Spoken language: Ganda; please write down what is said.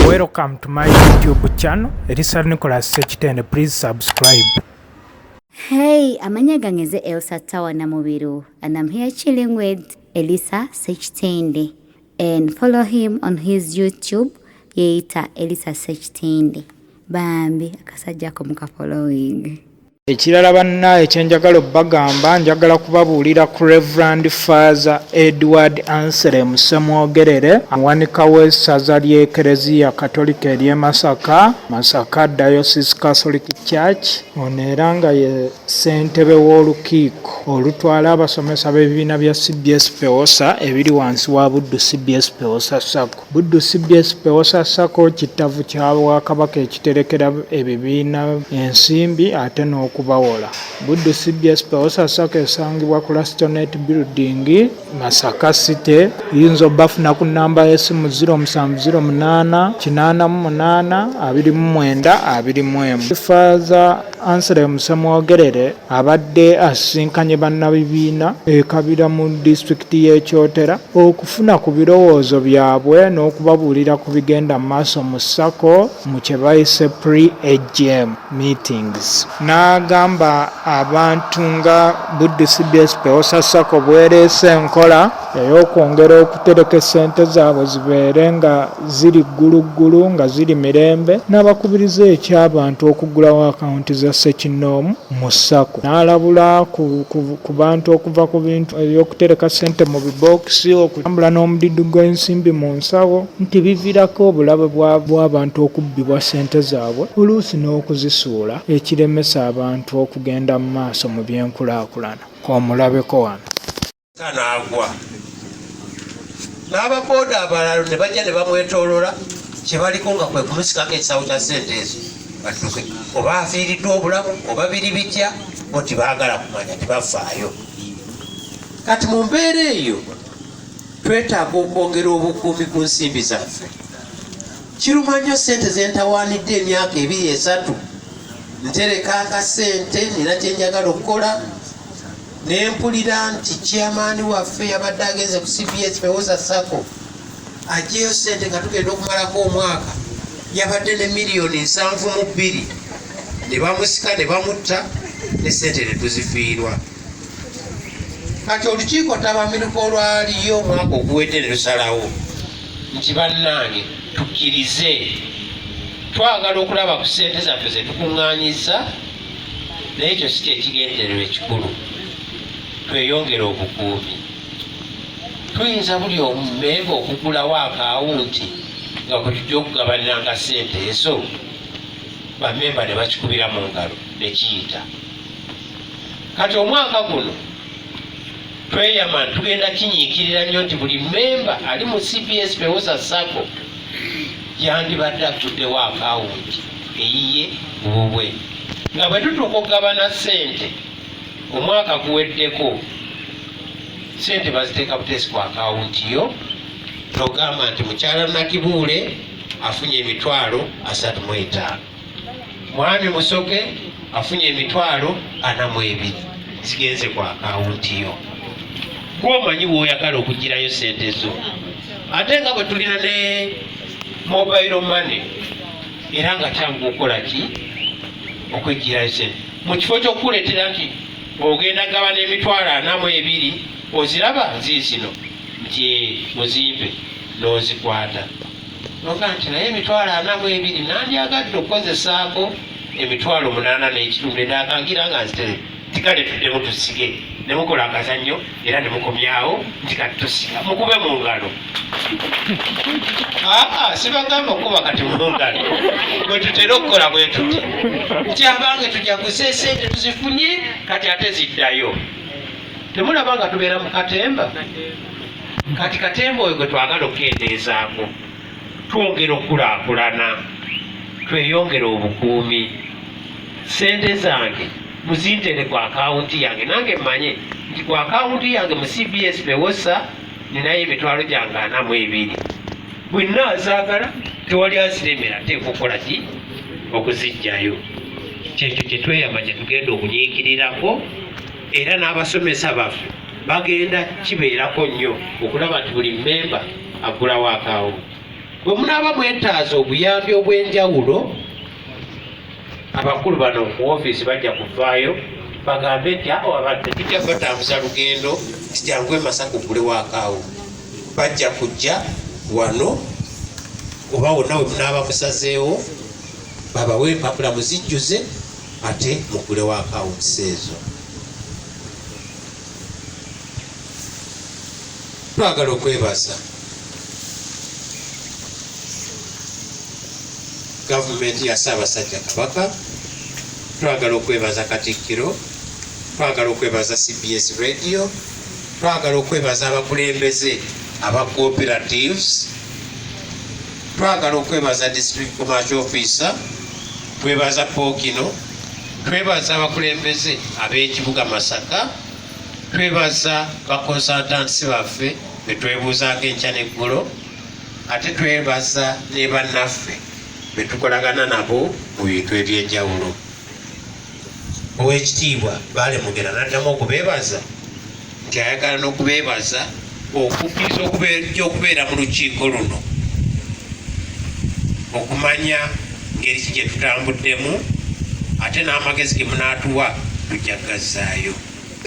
Welcome to my YouTube channel, Elisa Nicholas Sekitende. Please subscribe. Hey, amanya gange nze Elsa Tawana Mubiru and I'm here chilling with Elisa Sekitende and follow him on his YouTube yeeyita Elisa Sekitende. Bambi akasajja ako muka following. Ekirala bannaaye kye njagala obbagamba, njagala kubabuulira ku Rev. Father Edward Anselm Ssemwogerere, omuwanika w'essaza ly'Ekereziya Katolika ery'e Masaka, Masaka Diocese Catholic Church. Ono era nga ye ssentebe w'olukiiko olutwala abasomesa b'ebibiina bya CBS Pewosa ebiri wansi wa Buddu CBS Pewosa Sacco. Buddu CBS Pewosa Sacco kittavu kya Bwakabaka ekiterekera ebibiina ensimbi ate n'okubawola. Buddu CBS Pewosa Sacco esangibwa ku Lastonet Building, Masaka City. Oyinza obbafuna ku nnamba y'essimu 0708 88 29 21. Faaza Anselm Ssemwogerere abadde asisinkanye bannabibiina e Kabira mu disitulikiti y'e Kyotera okufuna ku birowoozo byabwe n'okubabuulira ku bigenda mu maaso mu sacco mu kye bayise pre-AGM meetings. N'agamba abantu nga Buddu CBS Pewosa sacco bw'ereese enkola ey'okwongera okutereka essente zaabwe zibeere nga ziri gguluggulu nga ziri mirembe n'abakubiriza eky'abantu okuggulawo akawunti za ssekinnoomu mu sacco n'alabula ku bantu okuva ku bintu eby'okutereka ssente mu bibookisi, okutambula n'omudidu gw'ensimbi mu nsawo nti bivirako obulabe bw'abantu okubbibwa ssente zaabwe oluusi n'okuzisuula ekiremesa abantu okugenda mu maaso mu by'enkulaakulana. K'omulabeko wano. N'agwa n'ababooda abalala ne bajja ne bamwetoolola kye baliko nga kwe kumusikako ekisawo kya ssente ezo badduke oba afiiriddwa obulamu oba biri bitya, bo tibaagala kumanya, tebafaayo. Kati mu mbeera eyo twetaaga okwongera obukuumi ku nsimbi zaffe. Kiruma nnyo ssente ze ntawaanidde emyaka ebiri esatu ntereka akasente nina kye njagala okukola Ne mpulira nti chairman waffe yabadde agenze ku CBS Pewosa Sacco aggyeyo ssente nga tugenda okumalako omwaka, yabadde ne miliyoni 72 ne bamusika ne bamutta ne ssente ne tuzifiirwa. Kati olukiiko ttabamiruka olwaliyo omwaka oguwedde ne lusalawo nti bannange tukkirize, twagala okulaba ku ssente zaffe ze tukuŋŋaanyizza, naye ekyo si kyekigendererwa ekikulu. Tweyongere obukuumi. Tuyinza buli omumemba okugulawo akawunti nga kwe tujja okugabaniranga ssente ezo, bamemba ne bakikubira mu ngalo ne kiyita. Kati omwaka guno tweyama tugenda kinyiikirira nnyo nti buli memba ali mu CBS Pewosa Sacco yandibadde agguddewo akawunti eyiye bubwe, nga bwe tutuuka okugabana ssente omwaka guweddeko, ssente baziteeka buteesi ku akawunti yo, nogamba nti mukyala Nakibuule afunye emitwalo 35, mwami Musoke afunye emitwalo 42, zigenze ku akawunti yo. Gwomanyi bwoyagala okugirayo sente zo. Ate nga bwe tulina ne mobile money, era nga kyangu okukola ki, okwegirayo sente mu kifo ky'okukuleetera nti ogenda gabana emitwalo 42, oziraba ziizino nti muzimpe n'ozikwata noga nti naye emitwalo 42 nandyagadde okukozesaako emitwalo 8.5 edakangira nga nzitere tikale tuddemu tusige ne mukola akazannyo era ne mukomyawo nti kati tusiga mukube mu ngalo. Aa, sibagamba okuba kati mu ngalo bwe tutera okukola bwe tuti nti abange tujaguze esente tuzifunye, kati ate ziddayo. Temulaba nga tubeera mu katemba? Kati katemba oyo gwe twagala okukendeezaako, twongera okukulaakulana, tweyongere obukuumi. Sente zange muzintere ku akawunti yange, nange mmanye nti ku akawunti yange mu CBS Pewosa ninayo emitwalo gyange 42, bwe nnaazaagala tewali aziremera, nteeka okukola ki, okuzijjayo. Kyekyo kye tweyama kye tugenda okunyiikirirako, era n'abasomesa baffe bagenda kibeerako nnyo okulaba nti buli mmemba aggulawo akawunti. Bwe munaaba mwetaaza obuyambi obw'enjawulo, abakulu bano ku ofiisi bajja kuvaayo bagambe nti abo abantu tetujja kubatambuza lugendo nti jangu e Masaka ogulewo akaawo. Bajja kujja wano oba wonna we munaaba musazeewo babawe empapula muzijjuze ate muggulewo akawunti ezo. Twagala okwebaza gavumenti ya Ssaabasajja Kabaka, twagala okwebaza Katikkiro, twagala okwebaza CBS Radio, twagala okwebaza abakulembeze aba cooperatives, twagala okwebaza district commercial officer, twebaza Pokino, twebaza abakulembeze ab'ekibuga Masaka, Twebaza ba consultants baffe betwebuuzaako enkya n'eggulo, ate twebaza ne bannaffe betukolagana nabo mu bintu eby'enjawulo. Oweekitiibwa Bbaale Mugera n'addamu okubeebaza nti ayagala n'okubeebaza okukkiriza okubeera mu lukiiko luno okumanya ngeri ki gye tutambuddemu ate n'amagezi ge munaatuwa tujja kugazzaayo.